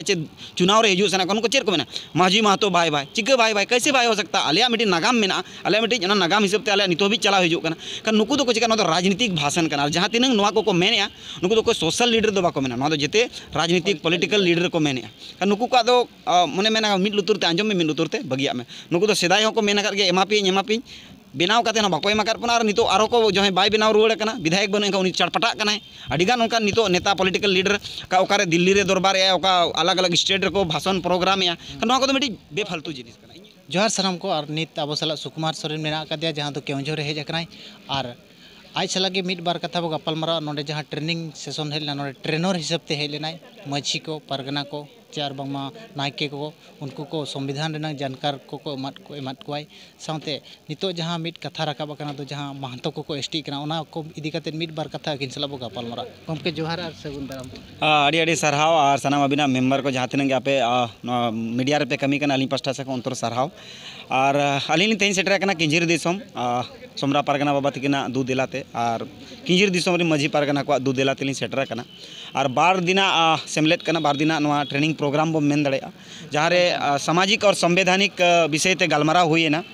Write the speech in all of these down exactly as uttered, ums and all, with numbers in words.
ᱪᱮᱫ ᱪᱩᱱᱟᱣ ᱨᱮ ᱦᱤᱡᱩᱜ ᱥᱟᱱᱟ ᱠᱚᱣᱟ, ᱱᱩᱠᱩ ᱪᱮᱫ ᱠᱚ ᱢᱮᱱᱟ? ᱢᱟᱹᱡᱷᱤ ᱢᱟᱦᱟᱛᱚ ᱵᱟᱭ ᱵᱟᱭ, ᱪᱤᱠᱟᱹ ᱵᱟᱭ ᱵᱟᱭ, ᱠᱟᱭᱥᱮ ᱵᱟᱭ ᱦᱳ ᱥᱟᱠᱛᱟ? ᱟᱞᱮᱭᱟᱜ ᱢᱤᱫᱴᱤᱡ ᱱᱟᱜᱟᱢ ᱢᱮᱱᱟᱜᱼᱟ, ᱟᱞᱮᱭᱟᱜ ᱢᱤᱫᱴᱤᱡ ᱚᱱᱟ ᱱᱟᱜᱟᱢ ᱦᱤᱥᱟᱹᱵ ᱛᱮ ᱟᱞᱮᱭᱟᱜ ᱱᱤᱛᱚᱜ ᱦᱟᱹᱵᱤᱡ ᱪᱟᱞᱟᱣ ᱦᱤᱡᱩᱜ ᱠᱟᱱᱟ᱾ ᱠᱷᱟᱱ ᱱᱩᱠᱩ ᱫᱚᱠᱚ ᱪᱤᱠᱟ? ᱱᱚᱣᱟ ᱫᱚ ᱨᱟᱡᱽᱱᱤᱛᱤᱠ ᱵᱷᱟᱥᱚᱱ ᱠᱟᱱᱟ᱾ ᱟᱨ ᱡᱟᱦᱟᱸ ᱛᱤᱱᱟᱹᱝ ᱱᱚᱣᱟ ᱠᱚᱠᱚ ᱢᱮᱱᱮᱜᱼᱟ, ᱱᱩᱠᱩ ᱫᱚ ᱚᱠᱚᱭ social leader ᱫᱚ ᱵᱟᱠᱚ ᱢᱮᱱᱟ, ᱱᱚᱣᱟ ᱫᱚ ᱡᱮᱛᱮ ᱨᱟᱡᱽᱱᱤᱛᱤᱠ political leader ᱠᱚ ᱢᱮᱱᱮᱜᱼᱟ᱾ ᱠᱷᱟᱱ ᱱᱩᱠᱩ ᱠᱚᱣᱟᱜ ᱫᱚ, ᱟ, ᱢᱚᱱᱮ ᱢᱮᱱᱟ ᱢᱤᱫ ᱞᱩᱛᱩᱨ ᱛᱮ ᱟᱸᱡᱚᱢ ᱢᱮ, ᱢᱤᱫ ᱞᱩᱛᱩᱨ ᱛᱮ ᱵᱟᱹᱜᱤᱭᱟᱜ ᱢᱮ᱾ ᱱᱩᱠᱩ ᱫᱚ ᱥᱮᱫᱟᱭ ᱦᱚᱸᱠᱚ ᱢᱮᱱ ᱟᱠᱟᱫ ᱜᱮᱭᱟ, ᱮᱢᱟ ᱯᱮᱭᱟᱹᱧ, ᱮᱢᱟ ᱯᱮᱭᱟᱹᱧ, ᱵᱮᱱᱟᱣ ᱠᱟᱛᱮ ᱦᱚᱸ ᱵᱟᱠᱚ ᱮᱢ ᱟᱠᱟᱫ ᱵᱚᱱᱟ᱾ ᱟᱨ ᱱᱤᱛᱚᱜ ᱟᱨᱚ ᱠᱚ ᱡᱟᱦᱟᱸᱭ ᱵᱟᱭ ᱵᱮᱱᱟᱣ ᱨᱩᱣᱟᱹᱲ ᱠᱟᱱᱟ, ᱵᱤᱫᱷᱟᱭᱚᱠ ᱵᱟᱹᱱᱩᱜ ᱮᱱᱠᱷᱟᱱ ᱩᱱᱤ ᱪᱟᱴᱯᱟᱴᱟᱜ ᱠᱟᱱᱟᱭ᱾ ᱟᱹᱰᱤᱜᱟᱱ ᱚᱱᱠᱟᱱ ᱱᱤᱛᱚᱜ ᱱᱮᱛᱟ, political leader, ᱚᱠᱟ ᱚᱠᱟᱨᱮ ᱫᱤᱞᱞᱤ ᱨᱮ ᱫᱚᱨᱵᱟᱨᱮᱜᱼᱟᱭ, ᱚᱠᱟ ᱟᱞᱟᱜᱽ ᱟᱞᱟᱜᱽ state ᱨᱮᱠᱚ ᱵᱷᱟᱥᱚᱱ program ᱮᱜᱼᱟ᱾ ᱱᱚᱣᱟ ᱠᱚᱫᱚ ᱢᱤᱫᱴᱤᱡ ᱵᱮᱯᱷᱟᱞᱛᱩ ᱡᱤᱱᱤᱥ ᱠᱟᱱᱟ᱾ ᱡᱚᱦᱟᱨ ᱥᱟᱱᱟᱢ ᱠᱚ᱾ ᱟᱨ ᱱᱤᱛ ᱟᱵᱚ ᱥᱟᱞᱟᱜ ᱥᱩᱠᱩᱢᱟᱨ ᱥᱚᱨᱮᱱ ᱢᱮᱱᱟᱜ ᱟᱠᱟᱫᱮᱭᱟ, ᱡᱟᱦᱟᱸ ᱫᱚ ᱠᱮᱣᱚᱱᱡᱷᱚᱨ ᱨᱮ ᱦᱮᱡ ᱟᱠᱟᱱᱟᱭ᱾ ᱟᱨ ᱟᱡ ᱥᱟᱞᱟᱜ ᱜᱮ ᱢᱤᱫ ᱵᱟᱨ ᱠᱟᱛᱷᱟ ᱵᱚ ᱜᱟᱯᱟᱞ ᱢᱟᱨᱟᱣᱟ᱾ ᱱᱚᱰᱮ ᱡᱟᱦᱟᱸ training session ᱦᱮᱡ ᱞᱮᱱᱟ, ᱱᱚᱰᱮ trainer ᱦᱤᱥᱟᱹᱵ ᱛᱮ ᱦᱮᱡ ᱞᱮᱱᱟᱭ᱾ ᱢᱟᱹᱡᱷᱤ ᱠᱚ, ᱯᱟᱨᱜᱟᱱᱟ ᱠᱚ, ᱪᱮ ᱟᱨ ᱵᱟᱝᱢᱟ ᱱᱟᱭᱠᱮ ᱠᱚ, ᱩᱱᱠᱩ ᱠᱚ ᱥᱚᱝᱵᱤᱫᱷᱟᱱ ᱨᱮᱱᱟᱜ ᱡᱟᱱᱠᱟᱨ ᱠᱚᱠᱚ ᱮᱢᱟᱫ ᱠᱚ, ᱮᱢᱟᱫ ᱠᱚᱣᱟᱭ᱾ ᱥᱟᱶᱛᱮ ᱱᱤᱛᱚᱜ ᱡᱟᱦᱟᱸ ᱢᱤᱫ ᱠᱟᱛᱷᱟ ᱨᱟᱠᱟᱵ ᱟᱠᱟᱱᱟ, ᱫᱚ ᱡᱟᱦᱟᱸ ᱢᱟᱦᱟᱱᱛᱚ ᱠᱚᱠᱚ ST ᱠᱟᱱᱟ, ᱚᱱᱟ ᱠᱚ ᱤᱫᱤ ᱠᱟᱛᱮ ᱢᱤᱫ ᱵᱟᱨ ᱠᱟᱛᱷᱟ ᱟᱹᱠᱤᱱ ᱥᱟᱞᱟᱜ ᱵᱚ ᱜᱟᱯᱟᱞ ᱢᱟᱨᱟᱣᱟ᱾ ᱜᱚᱢᱠᱮ, ᱡᱚᱦᱟᱨ ᱟᱨ ᱥᱟᱹᱜᱩᱱ ᱫᱟᱨᱟᱢ᱾ ᱟ, ᱟᱹᱰᱤ ᱟᱹᱰᱤ ᱥᱟᱨᱦᱟᱣ᱾ ᱟᱨ ᱥᱟᱱᱟᱢ ᱟᱹᱵᱤᱱᱟᱜ member ᱠᱚ ᱡᱟᱦᱟᱸ ᱛᱤᱱᱟᱹᱜ ᱜᱮ ᱟᱯᱮ, ᱟ, ᱱᱚᱣᱟ media ᱨᱮᱯᱮ ᱠᱟᱹᱢᱤ ᱠᱟᱱᱟ, ᱟᱹᱞᱤᱧ ᱯᱟᱥᱴᱟ ᱥᱮᱫ ᱠᱷᱚᱱ ᱚᱱᱛᱚᱨ ᱥᱟᱨᱦᱟᱣ᱾ ᱟᱨ, ᱟ, ᱟᱹᱞᱤᱧ ᱞᱤᱧ ᱛᱮᱦᱮᱧ ᱥᱮᱴᱮᱨ ᱟᱠᱟᱱᱟ ᱠᱤᱧᱡᱷᱤᱨ ᱫᱤᱥᱚᱢ, ᱟ, ᱥᱚᱢᱨᱟ ᱯᱟᱨᱜᱟᱱᱟ ᱵᱟᱵᱟ ᱛᱤᱠᱤᱱᱟᱜ ᱫᱩ ᱫᱮᱞᱟ ᱛᱮ᱾ ᱟᱨ ᱠᱤᱧᱡᱷᱤᱨ ᱫᱤᱥᱚᱢ ᱨᱮᱱ ᱢᱟᱹᱡᱷᱤ ᱯᱟᱨᱜᱟᱱᱟ ᱠᱚᱣᱟᱜ ᱫᱩ ᱫᱮᱞᱟ ᱛᱮᱞᱤᱧ ᱥᱮᱴᱮᱨ ᱟᱠᱟᱱᱟ᱾ ᱟᱨ ᱵᱟᱨ ᱫᱤᱱᱟᱜ, ᱟ, ᱥᱮᱢᱞᱮᱫ ᱠᱟᱱᱟ, ᱵᱟᱨ ᱫᱤᱱᱟᱜ ᱱᱚᱣᱟ training program ᱵᱚᱱ ᱢᱮᱱ ᱫᱟᱲᱮᱭᱟᱜᱼᱟ, ᱡᱟᱦᱟᱸ ᱨᱮ, ᱟ, ᱥᱟᱢᱟᱡᱤᱠ ᱟᱨ ᱥᱚᱝᱵᱤᱫᱷᱟᱱᱤᱠ, ᱟ, ᱵᱤᱥᱚᱭ ᱛᱮ ᱜᱟᱞᱢᱟᱨᱟᱣ ᱦᱩᱭᱮᱱᱟ᱾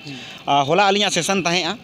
ᱟ, ᱦᱚᱞᱟ ᱟᱹᱞᱤᱧᱟᱜ session ᱛᱟᱦᱮᱸᱜᱼᱟ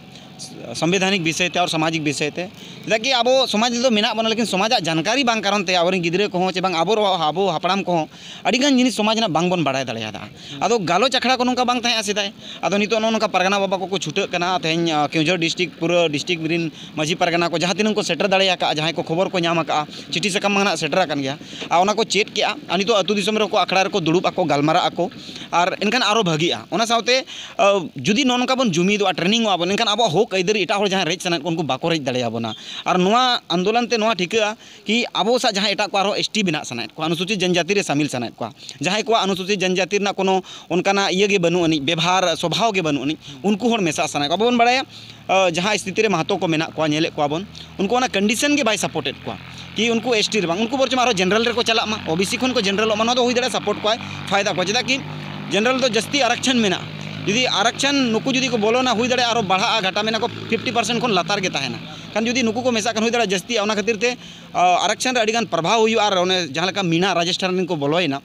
ᱥᱚᱝᱵᱤᱫᱷᱟᱱᱤᱠ ᱵᱤᱥᱚᱭ ᱛᱮ ᱟᱨ ᱥᱟᱢᱟᱡᱤᱠ ᱵᱤᱥᱚᱭ ᱛᱮ᱾ ᱪᱮᱫᱟᱜ ᱠᱤ ᱟᱵᱚ ᱥᱚᱢᱟᱡᱽ ᱨᱮᱫᱚ ᱢᱮᱱᱟᱜ ᱵᱚᱱᱟ, ᱞᱮᱠᱤᱱ ᱥᱚᱢᱟᱡᱟᱜ ᱡᱟᱱᱠᱟᱨᱤ ᱵᱟᱝ ᱠᱟᱨᱚᱱ ᱛᱮ ᱟᱵᱚᱨᱮᱱ ᱜᱤᱫᱽᱨᱟᱹ ᱠᱚᱦᱚᱸ ᱪᱮ ᱵᱟᱝ ᱟᱵᱚ, ᱟᱵᱚ ᱦᱟᱯᱲᱟᱢ ᱠᱚᱦᱚᱸ ᱟᱹᱰᱤᱜᱟᱱ ᱡᱤᱱᱤᱥ ᱥᱚᱢᱟᱡᱽ ᱨᱮᱱᱟᱜ ᱵᱟᱝᱵᱚᱱ ᱵᱟᱲᱟᱭ ᱫᱟᱲᱮᱭᱟᱫᱟ᱾ ᱟᱫᱚ ᱜᱟᱞᱚᱪ ᱟᱠᱷᱲᱟ ᱠᱚ ᱱᱚᱝᱠᱟ ᱵᱟᱝ ᱛᱟᱦᱮᱸᱜᱼᱟ ᱥᱮᱫᱟᱭ᱾ ᱟᱫᱚ ᱱᱤᱛᱚᱜ ᱱᱚᱜᱼᱚ ᱱᱚᱝᱠᱟ ᱯᱟᱨᱜᱟᱱᱟ ᱵᱟᱵᱟ ᱠᱚᱠᱚ ᱪᱷᱩᱴᱟᱹᱜ ᱠᱟᱱᱟ, ᱛᱮᱦᱮᱧ, ᱟ, ᱠᱮᱣᱚᱱᱡᱷᱚᱨ district, ᱯᱩᱨᱟᱹ district ᱨᱮᱱ ᱢᱟᱹᱡᱷᱤ ᱯᱟᱨᱜᱟᱱᱟ ᱠᱚ ᱡᱟᱦᱟᱸ ᱛᱤᱱᱟᱹᱜ ᱠᱚ ᱥᱮᱴᱮᱨ ᱫᱟᱲᱮ ᱟᱠᱟᱫᱼᱟ, ᱡᱟᱦᱟᱸᱭ ᱠᱚ ᱠᱷᱚᱵᱚᱨ ᱠᱚ ᱧᱟᱢ ᱟᱠᱟᱫᱼᱟ, ᱪᱤᱴᱷᱤ ᱥᱟᱠᱟᱢ ᱢᱟ ᱱᱟᱜ ᱥᱮᱴᱮᱨ ᱟᱠᱟᱱ ᱜᱮᱭᱟ, ᱟᱨ ᱚᱱᱟ ᱠᱚ ᱪᱮᱫ ᱠᱮᱜᱼᱟ, ᱟᱨ ᱱᱤᱛᱚᱜ ᱟᱹᱛᱩ ᱫᱤᱥᱚᱢ ᱨᱮᱠᱚ ᱟᱠᱷᱲᱟ ᱨᱮᱠᱚ ᱫᱩᱲᱩᱵ ᱟᱠᱚ, ᱜᱟᱞᱢᱟᱨᱟᱜ ᱟᱠᱚ, ᱟᱨ ᱮᱱᱠᱷᱟᱱ ᱟᱨᱚ ᱵᱷᱟᱹᱜᱤᱜᱼᱟ᱾ ᱚᱱᱟ ᱥᱟᱶᱛᱮ, ᱟ, ᱡᱩᱫᱤ ᱱᱚᱜᱼᱚ ᱱᱚᱝᱠᱟ ᱵᱚᱱ ᱡᱩᱢᱤᱫᱚᱜᱼᱟ, training ᱚᱜᱼᱟ ᱵᱚᱱ, ᱮᱱᱠᱷᱟᱱ ᱟᱵᱚᱣᱟᱜ ᱦᱚᱠ ᱟᱹᱭᱫᱟᱹᱨᱤ ᱮᱴᱟᱜ ᱦᱚᱲ ᱡᱟᱦᱟᱸᱭ ᱨᱮᱡ ᱥᱟᱱᱟᱭᱮᱫ ᱠᱚᱣᱟ, ᱩᱱᱠᱩ ᱵᱟᱠᱚ ᱨᱮᱡ ᱫᱟᱲᱮᱭᱟᱵᱚᱱᱟ᱾ ᱟᱨ ᱱᱚᱣᱟ ᱟᱱᱫᱳᱞᱚᱱ ᱛᱮ ᱱᱚᱣᱟ ᱴᱷᱤᱠᱟᱹᱜᱼᱟ ᱠᱤ ᱟᱵᱚ ᱥᱟᱶ ᱡᱟᱦᱟᱸᱭ ᱮᱴᱟᱜ ᱠᱚ ᱟᱨᱦᱚᱸ ST ᱵᱮᱱᱟᱜ ᱥᱟᱱᱟᱭᱮᱫ ᱠᱚᱣᱟ, ᱚᱱᱩᱥᱩᱪᱤᱛ ᱡᱟᱱᱡᱟᱛᱤ ᱨᱮ ᱥᱟᱢᱤᱞ ᱥᱟᱱᱟᱭᱮᱫ ᱠᱚᱣᱟ, ᱡᱟᱦᱟᱸᱭ ᱠᱚᱣᱟᱜ ᱚᱱᱩᱥᱩᱪᱤᱛ ᱡᱟᱱᱡᱟᱛᱤ ᱨᱮᱱᱟᱜ ᱠᱳᱱᱳ ᱚᱱᱠᱟᱱᱟᱜ ᱤᱭᱟᱹ ᱜᱮ ᱵᱟᱹᱱᱩᱜ ᱟᱹᱱᱤᱡ, ᱵᱮᱵᱷᱟᱨ ᱥᱚᱵᱷᱟᱣ ᱜᱮ ᱵᱟᱹᱱᱩᱜ ᱟᱹᱱᱤᱡ, ᱩᱱᱠᱩ ᱦᱚᱲ ᱢᱮᱥᱟᱜ ᱥᱟᱱᱟᱭᱮᱫ ᱠᱚᱣᱟ᱾ ᱟᱵᱚ ᱵᱚᱱ ᱵᱟᱲᱟᱭᱟ, ᱟ, ᱡᱟᱦᱟᱸ ᱥᱛᱷᱤᱛᱤ ᱨᱮ ᱢᱟᱦᱟᱛᱚ ᱠᱚ ᱢᱮᱱᱟᱜ ᱠᱚᱣᱟ, ᱧᱮᱞᱮᱫ ᱠᱚᱣᱟ ᱵᱚᱱ, ᱩᱱᱠᱩ ᱚᱱᱟ condition ᱜᱮ ᱵᱟᱭ support ᱮᱫ ᱠᱚᱣᱟ ᱠᱤ ᱩᱱᱠᱩ ST ᱨᱮ ᱵᱟᱝ, ᱩᱱᱠᱩ ᱵᱚᱨᱪᱚᱢ ᱟᱨᱦᱚᱸ general ᱨᱮᱠᱚ ᱪᱟᱞᱟᱜ ᱢᱟ, OBC ᱠᱷᱚᱱ ᱠᱚ general ᱚᱜ ᱢᱟ, ᱱᱚᱣᱟ ᱫᱚ ᱦᱩᱭ ᱫᱟᱲᱮᱭᱟᱜᱼᱟ support ᱠᱚᱣᱟᱭ, ᱯᱷᱟᱭᱫᱟ ᱠᱚᱣᱟ᱾ ᱪᱮᱫᱟᱜ ᱠᱤ general ᱫᱚ ᱡᱟᱹᱥᱛᱤ ᱟᱨᱟᱠᱪᱷᱟᱱ ᱢᱮᱱᱟᱜᱼᱟ᱾ ᱡᱩᱫᱤ ᱟᱨᱟᱠᱪᱷᱟᱱ ᱱᱩᱠᱩ ᱡᱩᱫᱤ ᱠᱚ ᱵᱚᱞᱚᱱᱟ, ᱦᱩᱭ ᱫᱟᱲᱮᱭᱟᱜᱼᱟ ᱟᱨᱚ ᱵᱟᱲᱦᱟᱜᱼᱟ, ᱜᱷᱟᱴᱟ ᱢᱮᱱᱟ ᱠᱚ fifty percent ᱠᱷᱚᱱ ᱞᱟᱛᱟᱨ ᱜᱮ ᱛᱟᱦᱮᱱᱟ᱾ ᱠᱷᱟᱱ ᱡᱩᱫᱤ ᱱᱩᱠᱩ ᱠᱚ ᱢᱮᱥᱟᱜ ᱠᱷᱟᱱ ᱦᱩᱭ ᱫᱟᱲᱮᱭᱟᱜᱼᱟ ᱡᱟᱹᱥᱛᱤᱜᱼᱟ᱾ ᱚᱱᱟ ᱠᱷᱟᱹᱛᱤᱨ ᱛᱮ, ᱟ, ᱟᱨᱟᱠᱪᱷᱟᱱ ᱨᱮ ᱟᱹᱰᱤᱜᱟᱱ ᱯᱨᱚᱵᱷᱟᱣ ᱦᱩᱭᱩᱜᱼᱟ᱾ ᱟᱨ ᱚᱱᱮ ᱡᱟᱦᱟᱸ ᱞᱮᱠᱟ ᱢᱤᱱᱟ ᱨᱟᱡᱚᱥᱛᱷᱟᱱ ᱨᱮᱱ ᱠᱚ ᱵᱚᱞᱚᱭᱮᱱᱟ,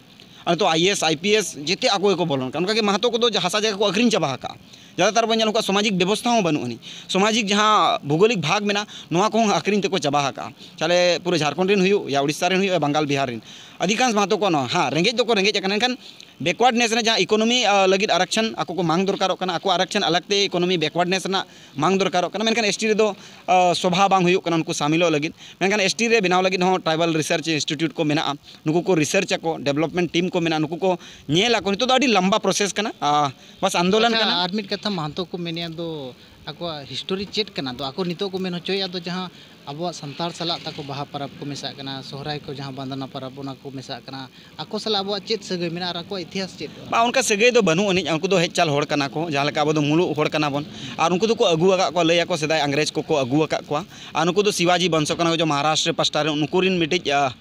ᱟᱨ ᱱᱤᱛᱚᱜ I A S, I P S ᱡᱮᱛᱮ ᱟᱠᱚ ᱜᱮᱠᱚ ᱵᱚᱞᱚᱱ ᱠᱟᱱᱟ᱾ ᱚᱱᱠᱟᱜᱮ ᱢᱟᱦᱟᱛᱚ ᱠᱚᱫᱚ ᱡᱟᱦᱟᱸ ᱦᱟᱥᱟ ᱡᱟᱭᱜᱟ ᱠᱚ ᱟᱹᱠᱷᱨᱤᱧ ᱪᱟᱵᱟ ᱟᱠᱟᱫᱼᱟ᱾ ᱡᱟᱫᱟᱛᱟᱨ ᱵᱚᱱ ᱧᱮᱞ ᱠᱚᱣᱟ ᱥᱟᱢᱟᱡᱤᱠ ᱵᱮᱵᱚᱥᱛᱷᱟ ᱦᱚᱸ ᱵᱟᱹᱱᱩᱜ ᱟᱹᱱᱤᱡ, ᱥᱟᱢᱟᱡᱤᱠ ᱡᱟᱦᱟᱸ ᱵᱷᱳᱜᱳᱞᱤᱠ ᱵᱷᱟᱜᱽ ᱢᱮᱱᱟᱜᱼᱟ, ᱱᱚᱣᱟ ᱠᱚᱦᱚᱸ ᱟᱹᱠᱷᱨᱤᱧ ᱛᱮᱠᱚ ᱪᱟᱵᱟ ᱟᱠᱟᱫᱼᱟ᱾ ᱪᱟᱦᱞᱮ ᱯᱩᱨᱟᱹ ᱡᱷᱟᱲᱠᱷᱚᱸᱰ ᱨᱮᱱ ᱦᱩᱭᱩᱜ ᱭᱟ ᱩᱲᱤᱥᱥᱟ ᱨᱮᱱ ᱦᱩᱭᱩᱜ ᱭᱟ ᱵᱟᱝᱜᱟᱞ ᱵᱤᱦᱟᱨ ᱨᱮᱱ, ᱚᱫᱷᱤᱠᱟᱝᱥ ᱢᱟᱦᱟᱛᱚ ᱠᱚᱣᱟᱜ ᱱᱚᱣᱟ, ᱦᱮᱸ, ᱨᱮᱸᱜᱮᱡ ᱫᱚᱠᱚ ᱨᱮᱸᱜᱮᱡ ᱟᱠᱟᱱᱟ, ᱮᱱᱠᱷᱟᱱ ᱵᱮᱠᱣᱟᱨᱰᱱᱮᱥ ᱨᱮ ᱡᱟᱦᱟᱸ ᱤᱠᱳᱱᱚᱢᱤ, ᱟ, ᱞᱟᱹᱜᱤᱫ ᱟᱨᱟᱠᱥᱚᱱ ᱟᱠᱚ ᱠᱚ ᱢᱟᱝ ᱫᱚᱨᱠᱟᱨᱚᱜ ᱠᱟᱱᱟ, ᱟᱠᱚ ᱟᱨᱟᱠᱥᱚᱱ ᱟᱞᱟᱜᱽ ᱛᱮ ᱤᱠᱳᱱᱚᱢᱤ ᱵᱮᱠᱣᱟᱨᱰᱱᱮᱥ ᱨᱮᱱᱟᱜ ᱢᱟᱝ ᱫᱚᱨᱠᱟᱨᱚᱜ ᱠᱟᱱᱟ, ᱢᱮᱱᱠᱷᱟᱱ ᱮᱥ ᱴᱤ ᱨᱮᱫᱚ, ᱟ, ᱥᱚᱵᱷᱟ ᱵᱟᱝ ᱦᱩᱭᱩᱜ ᱠᱟᱱᱟ ᱩᱱᱠᱩ ᱥᱟᱢᱤᱞᱚᱜ ᱞᱟᱹᱜᱤᱫ᱾ ᱢᱮᱱᱠᱷᱟᱱ ᱮᱥ ᱴᱤ ᱨᱮ ᱵᱮᱱᱟᱣ ᱞᱟᱹᱜᱤᱫ ᱦᱚᱸ ᱴᱨᱟᱭᱵᱟᱞ ᱨᱤᱥᱟᱨᱪ ᱤᱱᱥᱴᱤᱴᱭᱩᱴ ᱠᱚ ᱢᱮᱱᱟᱜᱼᱟ, ᱱᱩᱠᱩ ᱠᱚ ᱨᱤᱥᱟᱨᱪ ᱟᱠᱚ, ᱰᱮᱵᱷᱞᱚᱯᱢᱮᱱᱴ ᱴᱤᱢ ᱠᱚ ᱢᱮᱱᱟᱜᱼᱟ, ᱱᱩᱠᱩ ᱠᱚ ᱧᱮᱞ ᱟᱠᱚ᱾ ᱱᱤᱛᱚᱜ ᱫᱚ ᱟᱹᱰᱤ ᱞᱟᱢᱵᱟ ᱯᱨᱚᱥᱮᱥ ᱠᱟᱱᱟ, ᱟ, ᱵᱟᱥ ᱟᱱᱫᱳᱞᱚᱱ ᱟᱪᱪᱷᱟ, ᱠᱟᱱᱟ᱾ ᱟᱨ ᱢᱤᱫ ᱠᱟᱛᱷᱟ ᱢᱟᱦᱟᱛᱚ ᱠᱚ ᱢᱮᱱᱮᱫᱼᱟ ᱫᱚ ᱟᱠᱚᱣᱟᱜ ᱦᱤᱥᱴᱳᱨᱤ ᱪᱮᱫ ᱠᱟᱱᱟ? ᱫᱚ ᱟᱠᱚ ᱱᱤᱛᱚᱜ ᱠᱚ ᱢᱮᱱ ᱦᱚᱪᱚᱭᱮᱫᱼᱟ ᱫᱚ ᱡᱟᱦᱟᱸ ᱟᱵᱚᱣᱟᱜ ᱥᱟᱱᱛᱟᱲ ᱥᱟᱞᱟᱜ ᱛᱟᱠᱚ ᱵᱟᱦᱟ ᱯᱚᱨᱚᱵᱽ ᱠᱚ ᱢᱮᱥᱟᱜ ᱠᱟᱱᱟ, ᱥᱚᱦᱨᱟᱭ ᱠᱚ ᱡᱟᱦᱟᱸ ᱵᱟᱸᱫᱽᱱᱟ ᱯᱚᱨᱚᱵᱽ, ᱚᱱᱟ ᱠᱚ ᱢᱮᱥᱟᱜ ᱠᱟᱱᱟ, ᱟᱠᱚ ᱥᱟᱞᱟᱜ ᱟᱵᱚᱣᱟᱜ ᱪᱮᱫ ᱥᱟᱹᱜᱟᱹᱭ ᱢᱮᱱᱟᱜᱼᱟ ᱟᱨ ᱟᱠᱚᱣᱟᱜ ᱤᱛᱤᱦᱟᱥ ᱪᱮᱫ ᱠᱟᱱᱟ? ᱵᱟᱝ, ᱚᱱᱠᱟ ᱥᱟᱹᱜᱟᱹᱭ ᱫᱚ ᱵᱟᱹᱱᱩᱜ ᱟᱹᱱᱤᱡ᱾ ᱩᱱᱠᱩ ᱫᱚ ᱦᱮᱡ ᱪᱟᱞ ᱦᱚᱲ ᱠᱟᱱᱟ ᱠᱚ, ᱡᱟᱦᱟᱸ ᱞᱮᱠᱟ ᱟᱵᱚ ᱫᱚ ᱢᱩᱞᱩᱜ ᱦᱚᱲ ᱠᱟᱱᱟ ᱵᱚᱱ᱾ ᱟᱨ ᱩᱱᱠᱩ ᱫᱚᱠᱚ ᱟᱹᱜᱩ ᱟᱠᱟᱫ ᱠᱚᱣᱟ, ᱞᱟᱹᱭ ᱟᱠᱚ ᱥᱮᱫᱟᱭ ᱤᱝᱨᱮᱡᱽ ᱠᱚᱠᱚ ᱟᱹᱜᱩ ᱟᱠᱟᱫ ᱠᱚᱣᱟ᱾ ᱟᱨ ᱱᱩᱠᱩ ᱫᱚ ᱥᱤᱵᱟᱡᱤ ᱵᱚᱝᱥᱚ ᱠᱟᱱᱟ ᱠᱚ, ᱡᱮ ᱢᱚᱦᱟᱨᱟᱥᱴᱨᱚ ᱯᱟᱥᱴᱟ ᱨᱮ ᱩᱱᱠᱩ ᱨᱮᱱ ᱢᱤᱫᱴᱤᱡ, ᱟ,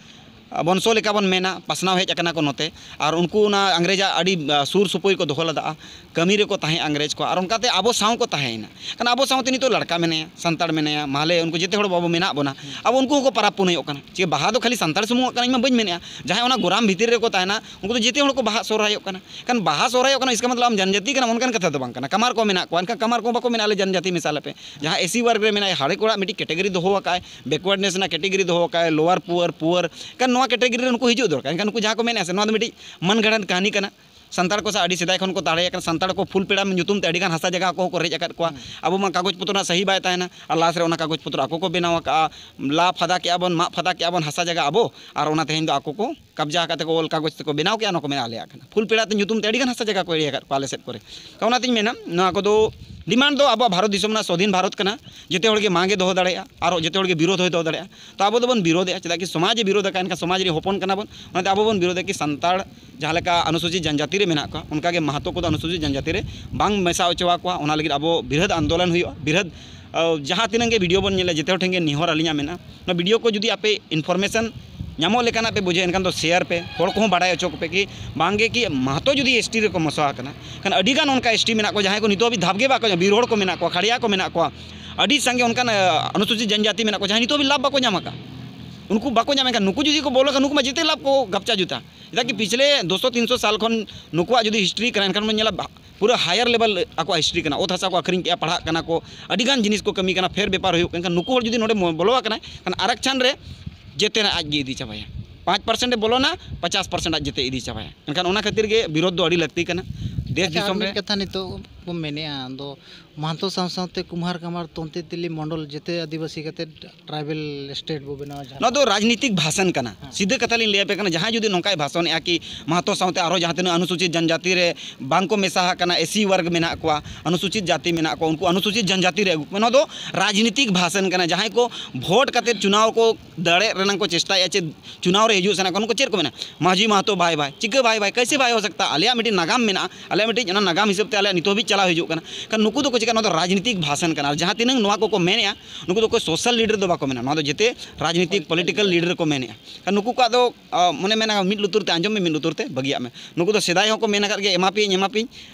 ᱵᱚᱝᱥᱚ ᱞᱮᱠᱟ ᱵᱚᱱ ᱢᱮᱱᱟ, ᱯᱟᱥᱱᱟᱣ ᱦᱮᱡ ᱟᱠᱟᱱᱟ ᱠᱚ ᱱᱚᱛᱮ᱾ ᱟᱨ ᱩᱱᱠᱩ ᱚᱱᱟ ᱤᱝᱨᱮᱡᱟᱜ ᱟᱹᱰᱤ, ᱟ, ᱥᱩᱨ ᱥᱩᱯᱩᱨ ᱠᱚ ᱫᱚᱦᱚ ᱞᱮᱫᱟ, ᱠᱟᱹᱢᱤ ᱨᱮᱠᱚ ᱛᱟᱦᱮᱸ ᱤᱝᱨᱮᱡᱽ ᱠᱚ, ᱟᱨ ᱚᱱᱠᱟᱛᱮ ᱟᱵᱚ ᱥᱟᱶ ᱠᱚ ᱛᱟᱦᱮᱸᱭᱮᱱᱟ᱾ ᱠᱷᱟᱱ ᱟᱵᱚ ᱥᱟᱶᱛᱮ ᱱᱤᱛᱚᱜ ᱞᱟᱲᱠᱟ ᱢᱮᱱᱟᱭᱟ, ᱥᱟᱱᱛᱟᱲ ᱢᱮᱱᱟᱭᱟ, ᱢᱟᱦᱞᱮ, ᱩᱱᱠᱩ ᱡᱮᱛᱮ ᱦᱚᱲ ᱟᱵᱚ ᱢᱮᱱᱟᱜ ᱵᱚᱱᱟ, ᱟᱵᱚ ᱩᱱᱠᱩ ᱦᱚᱸᱠᱚ ᱯᱟᱨᱟᱵᱽ ᱯᱩᱱᱟᱹᱭᱚᱜ ᱠᱟᱱᱟ᱾ ᱪᱮ ᱵᱟᱦᱟ ᱫᱚ ᱠᱷᱟᱹᱞᱤ ᱥᱟᱱᱛᱟᱲ ᱥᱩᱢᱩᱝᱟᱜ ᱠᱟᱱᱟ, ᱤᱧ ᱢᱟ ᱵᱟᱹᱧ ᱢᱮᱱᱮᱫᱼᱟ, ᱡᱟᱦᱟᱸᱭ ᱚᱱᱟ ᱜᱚᱨᱟᱢ ᱵᱷᱤᱛᱤᱨ ᱨᱮᱠᱚ ᱛᱟᱦᱮᱱᱟ, ᱩᱱᱠᱩ ᱫᱚ ᱡᱮᱛᱮ ᱦᱚᱲ ᱠᱚ ᱵᱟᱦᱟ ᱥᱚᱦᱨᱟᱭᱚᱜ ᱠᱟᱱᱟ᱾ ᱠᱷᱟᱱ ᱵᱟᱦᱟ ᱥᱚᱦᱨᱟᱭᱚᱜ ᱠᱟᱱᱟ, ᱤᱥᱠᱟ ᱢᱚᱛᱞᱚᱵ ᱟᱢ ᱡᱟᱱᱡᱟᱛᱤ ᱠᱟᱱᱟᱢ, ᱚᱱᱠᱟᱱ ᱠᱟᱛᱷᱟ ᱫᱚ ᱵᱟᱝ ᱠᱟᱱᱟ᱾ ᱠᱟᱢᱟᱨ ᱠᱚ ᱢᱮᱱᱟᱜ ᱠᱚᱣᱟ, ᱮᱱᱠᱷᱟᱱ ᱠᱟᱢᱟᱨ ᱠᱚ ᱵᱟᱠᱚ ᱢᱮᱱᱟ ᱟᱞᱮ ᱡᱟᱱᱡᱟᱛᱤ ᱢᱮᱥᱟ ᱞᱮᱯᱮ᱾ ᱡᱟᱦᱟᱸ ᱮᱥ ᱥᱤ ᱣᱟᱨᱜ ᱨᱮ ᱢᱮᱱᱟᱭᱟ, ᱦᱟᱨᱮᱠ ᱚᱲᱟᱜ ᱢᱤᱫᱴᱤᱡ ᱠᱮᱴᱮᱜᱚᱨᱤ ᱫᱚᱦᱚ ᱟᱠᱟᱫᱼᱟᱭ, ᱵᱮᱠᱣᱟᱨᱰᱱᱮᱥ ᱨᱮᱱᱟᱜ ᱠᱮᱴᱮᱜᱚᱨᱤ ᱫᱚᱦᱚ ᱟᱠᱟᱫᱼᱟᱭ, ᱞᱳᱣᱟᱨ ᱯᱩᱣᱟᱨ, ᱯᱩᱣᱟᱨ, ᱠᱷᱟᱱ ᱱᱚᱣᱟ ᱠᱮᱴᱮᱜᱚᱨᱤ ᱨᱮ ᱱᱩᱠᱩ ᱦᱤᱡᱩᱜ ᱫᱚᱨᱠᱟᱨ᱾ ᱮᱱᱠᱷᱟᱱ ᱱᱩᱠᱩ ᱡᱟᱦᱟᱸ ᱠᱚ ᱢᱮᱱᱮᱫᱼᱟ ᱥᱮ, ᱱᱚᱣᱟ ᱫᱚ ᱢᱤᱫᱴᱤᱡ ᱢᱟᱹᱱ ᱜᱷᱟᱹᱲᱟᱹᱱ ᱠᱟᱹᱦᱱᱤ ᱠᱟᱱᱟ᱾ ᱥᱟᱱᱛᱟᱲ ᱠᱚ ᱥᱟᱶ ᱟᱹᱰᱤ ᱥᱮᱫᱟᱭ ᱠᱷᱚᱱ ᱠᱚ ᱫᱟᱲᱮᱭᱟᱜ ᱠᱟᱱᱟ᱾ ᱥᱟᱱᱛᱟᱲ ᱠᱚ ᱯᱷᱩᱞ ᱯᱮᱲᱟ ᱧᱩᱛᱩᱢ ᱛᱮ ᱟᱹᱰᱤ ᱜᱟᱱ ᱦᱟᱥᱟ ᱡᱟᱭᱜᱟ ᱠᱚᱦᱚᱸ ᱠᱚ ᱨᱮᱡ ᱟᱠᱟᱫ ᱠᱚᱣᱟ᱾ ᱦᱩᱸ᱾ ᱟᱵᱚ ᱢᱟ ᱠᱟᱜᱚᱡᱽ ᱯᱚᱛᱨᱚ ᱨᱮᱱᱟᱜ ᱥᱟᱹᱦᱤ ᱵᱟᱭ ᱛᱟᱦᱮᱱᱟ, ᱟᱨ ᱞᱟᱥ ᱨᱮ ᱚᱱᱟ ᱠᱟᱜᱚᱡᱽ ᱯᱚᱛᱨᱚ ᱟᱠᱚ ᱠᱚ ᱵᱮᱱᱟᱣ ᱟᱠᱟᱫᱼᱟ᱾ ᱞᱟ ᱯᱷᱟᱫᱟ ᱠᱮᱜᱼᱟ ᱵᱚᱱ, ᱢᱟᱜ ᱯᱷᱟᱫᱟ ᱠᱮᱜᱼᱟ ᱵᱚᱱ ᱦᱟᱥᱟ ᱡᱟᱭᱜᱟ ᱟᱵᱚ, ᱟᱨ ᱚᱱᱟ ᱛᱮᱦᱮᱧ ᱫᱚ ᱟᱠᱚ ᱠᱚ ᱠᱟᱵᱽᱡᱟ ᱟᱠᱟᱫ ᱛᱮᱠᱚ ᱚᱞ ᱠᱟᱜᱚᱡᱽ ᱛᱮᱠᱚ ᱵᱮᱱᱟᱣ ᱠᱮᱜᱼᱟ, ᱚᱱᱟ ᱠᱚ ᱢᱮᱱᱟ ᱟᱞᱮᱭᱟᱜ ᱠᱟᱱᱟ᱾ ᱯᱷᱩᱞ ᱯᱮᱲᱟ ᱛᱮ ᱧᱩᱛᱩᱢ ᱛᱮ ᱟᱹᱰᱤ ᱜᱟᱱ ᱦᱟᱥᱟ ᱡᱟᱭᱜᱟ ᱠᱚ ᱮᱲᱮ ᱟᱠᱟᱫ ᱠᱚᱣᱟ ᱟᱞᱮ ᱥᱮᱫ ᱠᱚᱨᱮ᱾ ᱛᱚ ᱚᱱᱟᱛᱤᱧ ᱢᱮᱱᱟ, ᱱᱚᱣᱟ ᱠᱚᱫᱚ ᱰᱤᱢᱟᱱᱰ ᱫᱚ ᱟᱵᱚᱣᱟᱜ ᱵᱷᱟᱨᱚᱛ ᱫᱤᱥᱚᱢ ᱨᱮᱱᱟᱜ ᱥᱣᱟᱫᱷᱤᱱ ᱵᱷᱟᱨᱚᱛ ᱠᱟᱱᱟ, ᱡᱮᱛᱮ ᱦᱚᱲ ᱜᱮ ᱢᱟᱜᱮ ᱫᱚᱦᱚ ᱫᱟᱲᱮᱭᱟᱜᱼᱟ, ᱟᱨ ᱡᱮᱛᱮ ᱦᱚᱲ ᱜᱮ ᱵᱤᱨᱳᱫᱷ ᱦᱚᱸᱭ ᱫᱚᱦᱚ ᱫᱟᱲᱮᱭᱟᱜᱼᱟ᱾ ᱛᱚ ᱟᱵᱚ ᱫᱚᱵᱚᱱ ᱵᱤᱨᱳᱫᱷᱮᱜᱼᱟ, ᱪᱮᱫᱟᱜ ᱠᱤ ᱥᱚᱢᱟᱡᱽ ᱮ ᱵᱤᱨᱳᱫᱷ ᱟᱠᱟᱫ, ᱮᱱᱠᱷᱟᱱ ᱥᱚᱢᱟᱡᱽ ᱨᱮᱱ ᱦᱚᱯᱚᱱ ᱠᱟᱱᱟ ᱵᱚᱱ, ᱚᱱᱟᱛᱮ ᱟᱵᱚ ᱵᱚᱱ ᱵᱤᱨᱳᱫᱷᱮᱜᱼᱟ ᱠᱤ ᱥᱟᱱᱛᱟᱲ ᱡᱟᱦᱟᱸ ᱞᱮᱠᱟ ᱚᱱᱩᱥᱩᱪᱤᱛ ᱡᱟᱱᱡᱟᱛᱤ ᱨᱮ ᱢᱮᱱᱟᱜ ᱠᱚᱣᱟ, ᱚᱱᱠᱟ ᱜᱮ ᱢᱟᱦᱟᱛᱚ ᱠᱚᱫᱚ ᱚᱱᱩᱥᱩᱪᱤᱛ ᱡᱟᱱᱡᱟᱛᱤ ᱨᱮ ᱵᱟᱝ ᱢᱮᱥᱟ ᱦᱚᱪᱚ ᱟᱠᱚᱣᱟ᱾ ᱚᱱᱟ ᱞᱟᱹᱜᱤᱫ ᱟᱵᱚ ᱵᱨᱤᱦᱚᱫ ᱟᱱᱫᱳᱞᱚᱱ ᱦᱩᱭᱩᱜᱼᱟ᱾ ᱵᱨᱤᱦᱚᱫ, ᱟ, ᱡᱟᱦᱟᱸ ᱛᱤᱱᱟᱹᱜ ᱜᱮ ᱵᱷᱤᱰᱤᱭᱳ ᱵᱚᱱ ᱧᱮᱞᱟ, ᱡᱮᱛᱮ ᱦᱚᱲ ᱴᱷᱮᱱ ᱜᱮ ᱱᱮᱦᱚᱨ ᱟᱹᱞᱤᱧᱟᱜ ᱢᱮᱱᱟᱜᱼᱟ, ᱱᱚᱣᱟ ᱵᱷᱤᱰᱤᱭᱳ ᱠᱚ ᱡᱩᱫᱤ ᱟᱯᱮ ᱤᱱᱯᱷᱚᱨᱢᱮᱥᱚᱱ ᱧᱟᱢᱚᱜ ᱞᱮᱠᱟᱱᱟᱜ ᱯᱮ ᱵᱩᱡᱷᱟᱹᱣᱟ, ᱮᱱᱠᱷᱟᱱ ᱫᱚ ᱥᱮᱭᱟᱨ ᱯᱮ, ᱦᱚᱲ ᱠᱚᱦᱚᱸ ᱵᱟᱲᱟᱭ ᱦᱚᱪᱚ ᱠᱚᱯᱮ ᱠᱤ ᱵᱟᱝᱜᱮ ᱠᱤ ᱢᱟᱦᱟᱛᱚ ᱡᱩᱫᱤ ᱮᱥ ᱴᱤ ᱨᱮᱠᱚ ᱢᱮᱥᱟ ᱟᱠᱟᱱᱟ, ᱠᱷᱟᱱ ᱟᱹᱰᱤᱜᱟᱱ ᱚᱱᱠᱟ ᱮᱥ ᱴᱤ ᱢᱮᱱᱟᱜ ᱠᱚᱣᱟ, ᱡᱟᱦᱟᱸᱭ ᱠᱚ ᱱᱤᱛᱚᱜ ᱦᱟᱹᱵᱤᱡ ᱫᱷᱟᱯ ᱜᱮ ᱵᱟᱠᱚ ᱧᱟᱢᱟ᱾ ᱵᱤᱨ ᱦᱚᱲ ᱠᱚ ᱢᱮᱱᱟᱜ ᱠᱚᱣᱟ, ᱠᱷᱟᱲᱭᱟ ᱠᱚ ᱢᱮᱱᱟᱜ ᱠᱚᱣᱟ, ᱟᱹᱰᱤ ᱥᱟᱸᱜᱮ ᱚᱱᱠᱟᱱ, ᱟ, ᱚᱱᱩᱥᱩᱪᱤᱛ ᱡᱟᱱᱡᱟᱛᱤ ᱢᱮᱱᱟᱜ ᱠᱚᱣᱟ, ᱡᱟᱦᱟᱸᱭ ᱱᱤᱛᱚᱜ ᱦᱟᱹᱵᱤᱡ ᱞᱟᱵᱷ ᱵᱟᱠᱚ ᱧᱟᱢ ᱟᱠᱟᱫ᱾ ᱩᱱᱠᱩ ᱵᱟᱠᱚ ᱧᱟᱢᱮᱫ ᱠᱷᱟᱱ, ᱱᱩᱠᱩ ᱡᱩᱫᱤ ᱠᱚ ᱵᱚᱞᱚ ᱠᱷᱟᱱ, ᱱᱩᱠᱩ ᱢᱟ ᱡᱮᱛᱮ ᱞᱟᱵᱷ ᱠᱚ ᱜᱟᱯᱪᱟ ᱡᱩᱛᱟ᱾ ᱪᱮᱫᱟᱜ ᱠᱤ ᱯᱤᱪᱷᱞᱮ ᱫᱩᱥᱚ ᱛᱤᱱᱥᱚ ᱥᱟᱞ ᱠᱷᱚᱱ ᱱᱩᱠᱩᱣᱟᱜ ᱡᱩᱫᱤ ᱦᱤᱥᱴᱨᱤ ᱠᱟᱱᱟ, ᱮᱱᱠᱷᱟᱱ ᱵᱚᱱ ᱧᱮᱞᱟ ᱵᱟ-, ᱯᱩᱨᱟᱹ ᱦᱟᱭᱟᱨ ᱞᱮᱵᱮᱞ ᱟᱠᱚᱣᱟᱜ ᱦᱤᱥᱴᱨᱤ ᱠᱟᱱᱟ᱾ ᱚᱛ ᱦᱟᱥᱟ ᱠᱚ ᱟᱹᱠᱷᱨᱤᱧ ᱠᱮᱜᱼᱟ, ᱯᱟᱲᱦᱟᱜ ᱠᱟᱱᱟ ᱠᱚ, ᱟᱹᱰᱤᱜᱟᱱ ᱡᱤᱱᱤᱥ ᱠᱚ ᱠᱟᱹᱢᱤ ᱠᱟᱱᱟ, ᱯᱷᱮᱨ ᱵᱮᱯᱟᱨ ᱦᱩᱭᱩᱜ ᱠᱟᱱ ᱠᱷᱟᱱ, ᱱᱩᱠᱩ ᱦᱚᱲ ᱡᱩᱫᱤ ᱱᱚᱰᱮ ᱢᱚ-, ᱵᱚᱞᱚ ᱟᱠᱟᱱᱟᱭ, ᱠᱷᱟᱱ ᱟᱨᱟᱠᱪᱷᱟᱱ ᱨᱮ ᱡᱮᱛᱮᱱᱟᱜ ᱟᱡ ᱜᱮ ᱤᱫᱤ ᱪᱟᱵᱟᱭᱟ᱾ ᱯᱟᱸᱪ ᱯᱟᱨᱥᱮᱱᱴ ᱮ ᱵᱚᱞᱚᱱᱟ, ᱯᱚᱪᱟᱥ ᱯᱟᱨᱥᱮᱱᱴ ᱟᱡ ᱡᱮᱛᱮ ᱤᱫᱤ ᱪᱟᱵᱟᱭᱟ᱾ ᱮᱱᱠᱷᱟᱱ ᱚᱱᱟ ᱠᱷᱟᱹᱛᱤᱨ ᱜᱮ ᱵᱤᱨᱳᱫᱷ ᱫᱚ ᱟᱹᱰᱤ ᱞᱟᱹᱠᱛᱤ ᱠᱟᱱᱟ᱾ ᱫᱮᱥ ᱟᱪᱪᱷᱟ, ᱟᱨ ᱫᱤᱥᱚᱢ ᱢᱤᱫ ᱨᱮ ᱠᱟᱛᱷᱟ ᱱᱤᱛᱚᱜ ᱵᱚᱱ ᱢᱮᱱᱮᱜᱼᱟ, ᱟᱫᱚ ᱢᱟᱦᱟᱛᱚ ᱥᱟᱶ ᱥᱟᱶᱛᱮ ᱠᱩᱢᱦᱟᱨ ᱠᱟᱢᱟᱨ ᱛᱚᱱᱛᱮ ᱛᱤᱞᱤ ᱢᱚᱱᱰᱚᱞ ᱡᱮᱛᱮ ᱟᱹᱫᱤᱵᱟᱹᱥᱤ ᱠᱟᱛᱮ ᱴᱨᱟᱭᱵᱮᱞ ᱥᱴᱮᱴ ᱵᱚ ᱵᱮᱱᱟᱣᱟ, ᱡᱟᱦᱟᱸ ᱱᱚᱣᱟ ᱫᱚ ᱨᱟᱡᱽᱱᱤᱛᱤᱠ ᱵᱷᱟᱥᱚᱱ ᱠᱟᱱᱟ᱾ ᱦᱮᱸ᱾ ᱥᱤᱫᱷᱟᱹ ᱠᱟᱛᱷᱟ ᱞᱤᱧ ᱞᱟᱹᱭ ᱟᱯᱮ ᱠᱟᱱᱟ, ᱡᱟᱦᱟᱸᱭ ᱡᱩᱫᱤ ᱱᱚᱝᱠᱟᱭ ᱵᱷᱟᱥᱚᱱᱮᱜᱼᱟ ᱠᱤ ᱢᱟᱦᱟᱛᱚ ᱥᱟᱶᱛᱮ ᱟᱨᱚ ᱡᱟᱦᱟᱸ ᱛᱤᱱᱟᱹᱜ ᱚᱱᱩᱥᱩᱪᱤᱛ ᱡᱟᱱᱡᱟᱛᱤ ᱨᱮ ᱵᱟᱝ ᱠᱚ ᱢᱮᱥᱟ ᱟᱠᱟᱱᱟ, ᱮᱥ ᱥᱤ ᱣᱟᱨᱜᱽ ᱢᱮᱱᱟᱜ ᱠᱚᱣᱟ, ᱚᱱᱩᱥᱩᱪᱤᱛ ᱡᱟᱹᱛᱤ ᱢᱮᱱᱟᱜ ᱠᱚᱣᱟ, ᱩᱱᱠᱩ ᱚᱱᱩᱥᱩᱪᱤᱛ ᱡᱟᱱᱡᱟᱛᱤ ᱨᱮ ᱟᱹᱜᱩ ᱠᱚ, ᱱᱚᱣᱟ ᱫᱚ ᱨᱟᱡᱽᱱᱤᱛᱤᱠ ᱵᱷᱟᱥᱚᱱ ᱠᱟᱱᱟ᱾ ᱡᱟᱦᱟᱸᱭ ᱠᱚ ᱵᱷᱳᱴ ᱠᱟᱛᱮ ᱪᱩᱱᱟᱣ ᱠᱚ ᱫᱟᱲᱮᱭᱟᱜ ᱨᱮᱱᱟᱜ ᱠᱚ ᱪᱮᱥᱴᱟᱭᱮᱫᱼᱟ, ᱪᱮ ᱪᱩᱱᱟᱣ ᱨᱮ ᱦᱤᱡᱩᱜ ᱥᱟᱱᱟ ᱠᱚᱣᱟ, ᱩᱱᱠᱩ ᱪᱮᱫ ᱠᱚ ᱢᱮᱱᱟ? ᱢᱟᱹᱡᱷᱤ ᱢᱟᱦᱟᱛᱚ ᱵᱷᱟᱭ ᱵᱷᱟᱭ, ᱪᱤᱠᱟᱹ ᱵᱷᱟᱭ ᱵᱷᱟᱭ, ᱠᱟᱭᱥᱮ ᱵᱷᱟᱭ ᱦᱳ ᱥᱟᱠᱛᱟ? ᱟᱞᱮᱭᱟᱜ ᱢᱤᱫᱴᱤᱡ ᱱᱟᱜᱟᱢ ᱢᱮᱱᱟᱜᱼᱟ, ᱟᱞᱮᱭᱟᱜ ᱢᱤᱫᱴᱤᱡ ᱚᱱᱟ ᱱᱟᱜᱟᱢ ᱦᱤᱥᱟᱹᱵ ᱛᱮ ᱟᱞᱮᱭᱟᱜ ᱱᱤᱛᱚᱜ ᱦᱟᱹᱵᱤᱡ ᱪᱟᱞᱟᱣ ᱦᱤᱡᱩᱜ ᱠᱟᱱᱟ᱾ ᱠᱷᱟᱱ ᱱᱩᱠᱩ ᱫᱚᱠᱚ ᱪᱤᱠᱟ? ᱱᱚᱣᱟ ᱫᱚ ᱨᱟᱡᱽᱱᱤᱛᱤᱠ ᱵᱷᱟᱥᱚᱱ ᱠᱟᱱᱟ᱾ ᱟᱨ ᱡᱟᱦᱟᱸ ᱛᱤᱱᱟᱹᱜ ᱱᱚᱣᱟ ᱠᱚᱠᱚ ᱢᱮᱱᱮᱜᱼᱟ, ᱱᱩᱠᱩ ᱫᱚ ᱚᱠᱚᱭ ᱥᱳᱥᱟᱞ ᱞᱤᱰᱟᱨ ᱫᱚ ᱵᱟᱠᱚ ᱢᱮᱱᱟ, ᱱᱚᱣᱟ ᱫᱚ ᱡᱮᱛᱮ ᱨᱟᱡᱽᱱᱤᱛᱤᱠ ᱯᱚᱞᱤᱴᱤᱠᱟᱞ ᱞᱤᱰᱟᱨ ᱠᱚ ᱢᱮᱱᱮᱜᱼᱟ᱾ ᱠᱷᱟᱱ ᱱᱩᱠᱩ ᱠᱚᱣᱟᱜ ᱫᱚ, ᱟ, ᱢᱚᱱᱮ ᱢᱮᱱᱟ, ᱢᱤᱫ ᱞᱩᱛᱩᱨ ᱛᱮ ᱟᱸᱡᱚᱢ ᱢᱮ, ᱢᱤᱫ ᱞᱩᱛᱩᱨ ᱛᱮ ᱵᱟᱹᱜᱤᱭᱟᱜ ᱢᱮ᱾ ᱱᱩᱠᱩ ᱫᱚ ᱥᱮᱫᱟᱭ ᱦᱚᱸᱠᱚ ᱢᱮᱱ ᱟᱠᱟᱫ ᱜᱮᱭᱟ, ᱮᱢᱟ ᱯᱮᱭᱟᱹᱧ, ᱮᱢᱟ ᱯᱮᱭᱟᱹᱧ,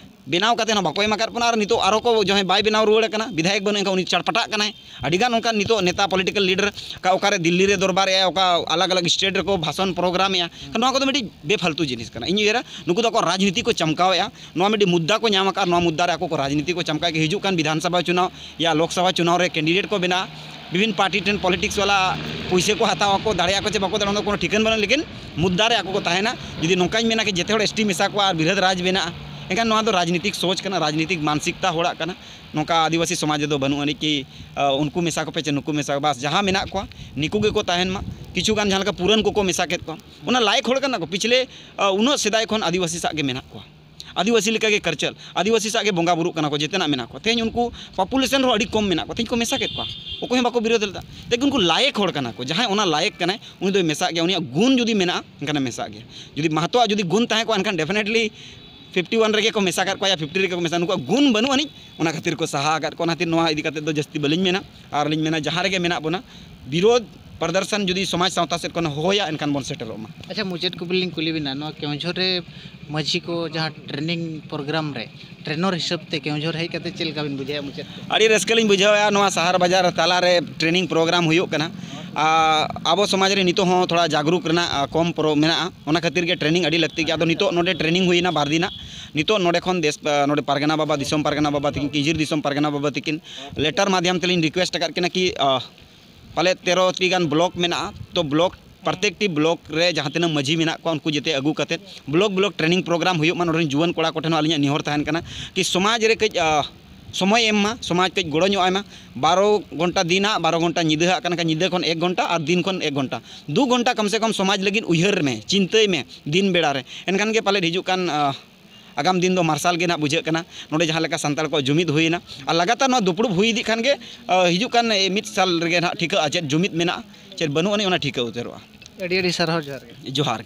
ᱵᱮᱱᱟᱣ ᱠᱟᱛᱮ ᱦᱚᱸ ᱵᱟᱠᱚ ᱮᱢ ᱟᱠᱟᱫ ᱵᱚᱱᱟ, ᱟᱨ ᱱᱤᱛᱚᱜ ᱟᱨᱚ ᱠᱚ ᱡᱟᱦᱟᱸᱭ ᱵᱟᱭ ᱵᱮᱱᱟᱣ ᱨᱩᱣᱟᱹᱲ ᱠᱟᱱᱟ, ᱵᱤᱫᱷᱟᱭᱚᱠ ᱵᱟᱹᱱᱩᱜ, ᱮᱱᱠᱷᱟᱱ ᱩᱱᱤ ᱪᱟᱴᱯᱟᱴᱟᱜ ᱠᱟᱱᱟᱭ᱾ ᱟᱹᱰᱤᱜᱟᱱ ᱚᱱᱠᱟᱱ ᱱᱤᱛᱚᱜ ᱱᱮᱛᱟ, ᱯᱚᱞᱤᱴᱤᱠᱟᱞ ᱞᱤᱰᱟᱨ, ᱚᱠᱟ ᱚᱠᱟᱨᱮ ᱫᱤᱞᱞᱤ ᱨᱮ ᱫᱚᱨᱵᱟᱨᱮᱜᱼᱟᱭ, ᱚᱠᱟ ᱟᱞᱟᱜᱽ ᱟᱞᱟᱜᱽ ᱥᱴᱮᱴ ᱨᱮᱠᱚ ᱵᱷᱟᱥᱚᱱ ᱯᱨᱳᱜᱨᱟᱢᱮᱜᱼᱟ᱾ ᱱᱚᱣᱟ ᱠᱚᱫᱚ ᱢᱤᱫᱴᱤᱡ ᱵᱮᱯᱷᱟᱞᱛᱩ ᱡᱤᱱᱤᱥ ᱠᱟᱱᱟ᱾ ᱤᱧ ᱩᱭᱦᱟᱹᱨᱟ ᱱᱩᱠᱩ ᱫᱚ ᱟᱠᱚᱣᱟᱜ ᱨᱟᱡᱽᱱᱤᱛᱤ ᱠᱚ ᱪᱟᱢᱠᱟᱣᱮᱜᱼᱟ, ᱱᱚᱣᱟ ᱢᱤᱫᱴᱤᱡ ᱢᱩᱫᱽᱫᱟ ᱠᱚ ᱧᱟᱢ ᱟᱠᱟᱫᱼᱟ, ᱱᱚᱣᱟ ᱢᱩᱫᱽᱫᱟ ᱨᱮ ᱟᱠᱚ ᱠᱚ ᱨᱟᱡᱽᱱᱤᱛᱤ ᱠᱚ ᱪᱟᱢᱠᱟᱣᱮᱫ ᱜᱮ᱾ ᱦᱤᱡᱩᱜ ᱠᱟᱱ ᱵᱤᱫᱷᱟᱱ ᱥᱚᱵᱷᱟ ᱪᱩᱱᱟᱣ ᱭᱟ ᱞᱳᱠ ᱥᱚᱵᱷᱟ ᱪᱩᱱᱟᱣ ᱨᱮ ᱠᱮᱱᱰᱤᱰᱮᱴ ᱠᱚ ᱵᱮᱱᱟᱜᱼᱟ, ᱵᱤᱵᱷᱤᱱ ᱯᱟᱨᱴᱤ ᱴᱷᱮᱱ ᱯᱚᱞᱤᱴᱤᱠᱥ ᱵᱟᱞᱟ ᱯᱩᱭᱥᱟᱹ ᱠᱚ ᱦᱟᱛᱟᱣ ᱟᱠᱚ, ᱫᱟᱲᱮᱭᱟᱜᱼᱟ ᱠᱚ ᱪᱮ ᱵᱟᱠᱚ ᱫᱟᱲᱮᱭᱟᱜᱼᱟ, ᱚᱱᱟ ᱫᱚ ᱠᱳᱱᱳ ᱴᱷᱤᱠᱟᱹᱱ ᱵᱟᱹᱱᱩᱜᱼᱟ, ᱞᱮᱠᱤᱱ ᱢᱩᱫᱽᱫᱟ ᱨᱮ ᱟᱠᱚ ᱠᱚ ᱛᱟᱦᱮᱱᱟ᱾ ᱡᱩᱫᱤ ᱱᱚᱝᱠᱟᱧ ᱢᱮᱱᱟ ᱠᱤ ᱡᱮᱛᱮ ᱦᱚᱲ ᱮᱥ ᱴᱤ ᱢᱮᱥᱟ ᱠᱚᱣᱟ ᱟᱨ ᱵᱤᱨᱳᱫᱷ ᱨᱟᱡᱽ ᱵᱮᱱᱟᱜᱼᱟ, ᱮᱱᱠᱷᱟᱱ ᱱᱚᱣᱟ ᱫᱚ ᱨᱟᱡᱽᱱᱤᱛᱤᱠ ᱥᱳᱪ ᱠᱟᱱᱟ, ᱨᱟᱡᱽᱱᱤᱛᱤᱠ ᱢᱟᱱᱥᱤᱠᱛᱟ ᱦᱚᱲᱟᱜ ᱠᱟᱱᱟ᱾ ᱱᱚᱝᱠᱟ ᱟᱹᱫᱤᱵᱟᱹᱥᱤ ᱥᱚᱢᱟᱡᱽ ᱨᱮᱫᱚ ᱵᱟᱹᱱᱩᱜ ᱟᱹᱱᱤᱡ ᱠᱤ, ᱟ, ᱩᱱᱠᱩ ᱢᱮᱥᱟ ᱠᱚᱯᱮ ᱪᱮ ᱱᱩᱠᱩ ᱢᱮᱥᱟ, ᱵᱟᱥ ᱡᱟᱦᱟᱸ ᱢᱮᱱᱟᱜ ᱠᱚᱣᱟ ᱱᱤᱠᱩ ᱜᱮᱠᱚ ᱛᱟᱦᱮᱱ ᱢᱟ᱾ ᱠᱤᱪᱷᱩ ᱜᱟᱱ ᱡᱟᱦᱟᱸ ᱞᱮᱠᱟ ᱯᱩᱨᱟᱱ ᱠᱚᱠᱚ ᱢᱮᱥᱟ ᱠᱮᱫ ᱠᱚᱣᱟ, ᱚᱱᱟ ᱞᱟᱭᱮᱠ ᱦᱚᱲ ᱠᱟᱱᱟ ᱠᱚ, ᱯᱤᱪᱷᱞᱮ, ᱟ, ᱩᱱᱟᱹᱜ ᱥᱮᱫᱟᱭ ᱠᱷᱚᱱ ᱟᱹᱫᱤᱵᱟᱹᱥᱤ ᱥᱟᱜ ᱜᱮ ᱢᱮᱱᱟᱜ ᱠᱚᱣᱟ, ᱟᱹᱫᱤᱵᱟᱹᱥᱤ ᱞᱮᱠᱟᱜᱮ ᱠᱟᱞᱪᱟᱨ, ᱟᱹᱫᱤᱵᱟᱹᱥᱤ ᱥᱟᱜ ᱜᱮ ᱵᱚᱸᱜᱟ ᱵᱩᱨᱩᱜ ᱠᱟᱱᱟ ᱠᱚ, ᱡᱮᱛᱮᱱᱟᱜ ᱢᱮᱱᱟᱜ ᱠᱚᱣᱟ᱾ ᱛᱮᱦᱮᱧ ᱩᱱᱠᱩ ᱯᱚᱯᱩᱞᱮᱥᱚᱱ ᱨᱮᱦᱚᱸ ᱟᱹᱰᱤ ᱠᱚᱢ ᱢᱮᱱᱟᱜ ᱠᱚᱣᱟ, ᱛᱮᱦᱮᱧ ᱠᱚ ᱢᱮᱥᱟ ᱠᱮᱫ ᱠᱚᱣᱟ᱾ ᱚᱠᱚᱭ ᱦᱚᱸ ᱵᱟᱠᱚ ᱵᱤᱨᱳᱫ ᱞᱮᱫᱟ᱾ ᱛᱮᱦᱮᱧ ᱩᱱᱠᱩ ᱞᱟᱭᱮᱠ ᱦᱚᱲ ᱠᱟᱱᱟ ᱠᱚ, ᱡᱟᱦᱟᱸᱭ ᱚᱱᱟ ᱞᱟᱭᱮᱠ ᱠᱟᱱᱟᱭ, ᱩᱱᱤ ᱫᱚᱭ ᱢᱮᱥᱟᱜ ᱜᱮᱭᱟ, ᱩᱱᱤᱭᱟᱜ ᱜᱩᱱ ᱡᱩᱫᱤ ᱢᱮᱱᱟᱜᱼᱟ, ᱮᱱᱠᱷᱟᱱᱮ ᱢᱮᱥᱟᱜ ᱜᱮᱭᱟ᱾ ᱡᱩᱫᱤ ᱢᱟᱦᱟᱛᱚᱣᱟᱜ ᱡᱩᱫᱤ ᱜᱩᱱ ᱛᱟᱦᱮᱸ ᱠᱚᱜᱼᱟ, ᱮᱱᱠᱷᱟᱱ ᱰᱮᱯᱷᱤᱱᱮᱴᱞᱤ ᱯᱷᱤᱯᱴᱤ ᱣᱟᱱ ᱨᱮᱜᱮ ᱠᱚ ᱢᱮᱥᱟ ᱠᱟᱫ ᱠᱚᱣᱟ ᱭᱟ ᱯᱷᱤᱯᱴᱤ ᱨᱮᱜᱮ ᱠᱚ ᱢᱮᱥᱟ, ᱱᱩᱠᱩᱣᱟᱜ ᱜᱩᱱ ᱵᱟᱹᱱᱩᱜ ᱟᱹᱱᱤᱡ, ᱚᱱᱟ ᱠᱷᱟᱹᱛᱤᱨ ᱠᱚ ᱥᱟᱦᱟ ᱟᱠᱟᱫ ᱠᱚᱣᱟ᱾ ᱚᱱᱟ ᱠᱷᱟᱹᱛᱤᱨ ᱱᱚᱣᱟ ᱤᱫᱤ ᱠᱟᱛᱮ ᱫᱚ ᱡᱟᱹᱥᱛᱤ ᱵᱟᱹᱞᱤᱧ ᱢᱮᱱᱟ᱾ ᱟᱨ ᱞᱤᱧ ᱢᱮᱱᱟ, ᱡᱟᱦᱟᱸ ᱨᱮᱜᱮ ᱢᱮᱱᱟᱜ ᱵᱚᱱᱟ, ᱵᱤᱨᱳᱫᱷ ᱯᱨᱚᱫᱚᱨᱥᱚᱱ ᱡᱩᱫᱤ ᱥᱚᱢᱟᱡᱽ ᱥᱟᱶᱛᱟ ᱥᱮᱫ ᱠᱷᱚᱱ ᱦᱚᱦᱚᱭᱟ, ᱮᱱᱠᱷᱟᱱ ᱵᱚᱱ ᱥᱮᱴᱮᱨᱚᱜ ᱢᱟ᱾ ᱟᱪᱪᱷᱟ, ᱢᱩᱪᱟᱹᱫ ᱠᱩᱠᱞᱤ ᱞᱤᱧ ᱠᱩᱞᱤ ᱵᱤᱱᱟ, ᱱᱚᱣᱟ ᱠᱮᱣᱚᱱᱡᱷᱚᱨ ᱨᱮ ᱢᱟᱹᱡᱷᱤ ᱠᱚ ᱡᱟᱦᱟᱸ ᱴᱨᱮᱱᱤᱝ ᱯᱨᱳᱜᱨᱟᱢ ᱨᱮ ᱴᱨᱮᱱᱚᱨ ᱦᱤᱥᱟᱹᱵ ᱛᱮ ᱠᱮᱣᱚᱱᱡᱷᱚᱨ ᱦᱮᱡ ᱠᱟᱛᱮ ᱪᱮᱫ ᱞᱮᱠᱟ ᱵᱤᱱ ᱵᱩᱡᱷᱟᱹᱣᱮᱫᱼᱟ? ᱢᱩᱪᱟᱹᱫ ᱛᱮ ᱟᱹᱰᱤ ᱨᱟᱹᱥᱠᱟᱹ ᱞᱤᱧ ᱵᱩᱡᱷᱟᱹᱣᱮᱫᱼᱟ᱾ ᱱᱚᱣᱟ ᱥᱟᱦᱟᱨ ᱵᱟᱡᱟᱨ ᱛᱟᱞᱟᱨᱮ ᱴᱨᱮᱱᱤᱝ ᱯᱨᱳᱜᱨᱟᱢ ᱦᱩᱭᱩᱜ ᱠᱟᱱᱟ᱾ ᱟᱨ ᱟᱵᱚ ᱥᱚᱢᱟᱡᱽ ᱨᱮ ᱱᱤᱛᱚᱜ ᱦᱚᱸ ᱛᱷᱚᱲᱟ ᱡᱟᱜᱽᱨᱩᱠ ᱨᱮᱱᱟᱜ, ᱟ, ᱠᱚᱢ ᱯᱨᱚ ᱢᱮᱱᱟᱜᱼᱟ᱾ ᱚᱱᱟ ᱠᱷᱟᱹᱛᱤᱨ ᱜᱮ ᱴᱨᱮᱱᱤᱝ ᱟᱹᱰᱤ ᱞᱟᱹᱠᱛᱤ ᱜᱮᱭᱟ᱾ ᱟᱫᱚ ᱱᱤᱛᱚᱜ ᱱᱚᱰᱮ ᱴᱨᱮᱱᱤᱝ ᱦᱩᱭᱱᱟ ᱵᱟᱨ ᱫᱤᱱᱟᱜ᱾ ᱱᱤᱛᱚᱜ ᱱᱚᱰᱮ ᱠᱷᱚᱱ ᱫᱮᱥ, ᱟ, ᱱᱚᱰᱮ ᱯᱟᱨᱜᱟᱱᱟ ᱵᱟᱵᱟ, ᱫᱤᱥᱚᱢ ᱯᱟᱨᱜᱟᱱᱟ ᱵᱟᱵᱟ ᱛᱟᱹᱠᱤᱱ, ᱠᱤᱡᱤᱨ ᱫᱤᱥᱚᱢ ᱯᱟᱨᱜᱟᱱᱟ ᱵᱟᱵᱟ ᱛᱟᱹᱠᱤᱱ ᱞᱮᱴᱟᱨ ᱢᱟᱫᱽᱫᱷᱚᱢ ᱛᱮᱞᱤᱧ ᱨᱤᱠᱩᱭᱮᱥᱴ ᱟᱠᱟᱫ ᱠᱤᱱᱟ ᱠᱤ, ᱟ, ᱯᱟᱞᱮ ᱛᱮᱨᱚ ᱴᱤ ᱜᱟᱱ ᱵᱞᱚᱠ ᱢᱮᱱᱟᱜᱼᱟ᱾ ᱛᱚ ᱵᱞᱚᱠ, ᱯᱨᱚᱛᱮᱠᱴᱤ ᱵᱞᱚᱠ ᱨᱮ ᱡᱟᱦᱟᱸ ᱛᱤᱱᱟᱹᱜ ᱢᱟᱹᱡᱷᱤ ᱢᱮᱱᱟᱜ ᱠᱚᱣᱟ, ᱩᱱᱠᱩ ᱡᱚᱛᱚ ᱟᱹᱜᱩ ᱠᱟᱛᱮᱫ ᱵᱞᱚᱠ ᱵᱞᱚᱠ ᱴᱨᱮᱱᱤᱝ ᱯᱨᱳᱜᱨᱟᱢ ᱦᱩᱭᱩᱜ ᱢᱟ᱾ ᱱᱚᱰᱮ ᱨᱮᱱ ᱡᱩᱣᱟᱹᱱ ᱠᱚᱲᱟ ᱠᱚᱴᱷᱮᱱ ᱦᱚᱸ ᱟᱹᱞᱤᱧᱟᱜ ᱱᱮᱦᱚᱨ ᱛᱟᱦᱮᱱ ᱠᱟᱱᱟ ᱠᱤ ᱥᱚᱢᱟᱡᱽ ᱨᱮ ᱠᱟᱹᱡ, ᱟ, ᱥᱚᱢᱚᱭ ᱮᱢ ᱢᱟ, ᱥᱚᱢᱟᱡᱽ ᱠᱟᱹᱡ ᱜᱚᱲᱚ ᱧᱚᱜ ᱟᱭ ᱢᱟ᱾ ᱵᱟᱨᱚ ᱜᱷᱚᱱᱴᱟ ᱫᱤᱱᱟᱜ, ᱵᱟᱨᱚ ᱜᱷᱚᱱᱴᱟ ᱧᱤᱫᱟᱹ ᱟᱜ ᱠᱟᱱᱟ, ᱧᱤᱫᱟᱹ ᱠᱷᱚᱱ ᱮᱠ ᱜᱷᱚᱱᱴᱟ ᱟᱨ ᱫᱤᱱ ᱠᱷᱚᱱ ᱮᱠ ᱜᱷᱚᱱᱴᱟ, ᱫᱩ ᱜᱷᱚᱱᱴᱟ ᱠᱚᱢ ᱥᱮ ᱠᱚᱢ ᱥᱚᱢᱟᱡᱽ ᱞᱟᱹᱜᱤᱫ ᱩᱭᱦᱟᱹᱨ ᱢᱮ, ᱪᱤᱱᱛᱟᱹᱭ ᱢᱮ ᱫᱤᱱ ᱵᱮᱲᱟ ᱨᱮ᱾ ᱮᱱᱠᱷᱟᱱ ᱜᱮ ᱯᱟᱞᱮᱫ ᱦᱤᱡᱩᱜ ᱠᱟᱱ, ᱟ, ᱟᱜᱟᱢ ᱫᱤᱱ ᱫᱚ ᱢᱟᱨᱥᱟᱞ ᱜᱮ ᱱᱟᱦᱟᱜ ᱵᱩᱡᱷᱟᱹᱜ ᱠᱟᱱᱟ᱾ ᱱᱚᱰᱮ ᱡᱟᱦᱟᱸ ᱞᱮᱠᱟ ᱥᱟᱱᱛᱟᱲ ᱠᱚᱣᱟᱜ ᱡᱩᱢᱤᱫ ᱦᱩᱭᱮᱱᱟ ᱟᱨ ᱞᱟᱜᱟᱛᱟᱨ ᱱᱚᱣᱟ ᱫᱩᱯᱲᱩᱵ ᱦᱩᱭ ᱤᱫᱤᱜ ᱠᱷᱟᱱ ᱜᱮ, ᱟ, ᱦᱤᱡᱩᱜ ᱠᱟᱱ, ᱮ, ᱢᱤᱫ ᱥᱟᱞ ᱨᱮᱜᱮ ᱱᱟᱦᱟᱜ ᱴᱷᱤᱠᱟᱹᱜᱼᱟ ᱪᱮᱫ ᱡᱩᱢᱤᱫ ᱢᱮᱱᱟᱜᱼᱟ, ᱪᱮᱫ ᱵᱟᱹᱱᱩᱜ ᱟᱹᱱᱤᱡ, ᱚᱱᱟ ᱴᱷᱤᱠᱟᱹ ᱩᱛᱟᱹᱨᱚᱜᱼᱟ᱾ ᱟᱹᱰᱤ ᱟᱹᱰᱤ ᱥᱟᱨᱦᱟᱣ, ᱡᱚᱦᱟᱨ ᱜᱮ᱾ ᱡᱚᱦᱟᱨ ᱜᱮ᱾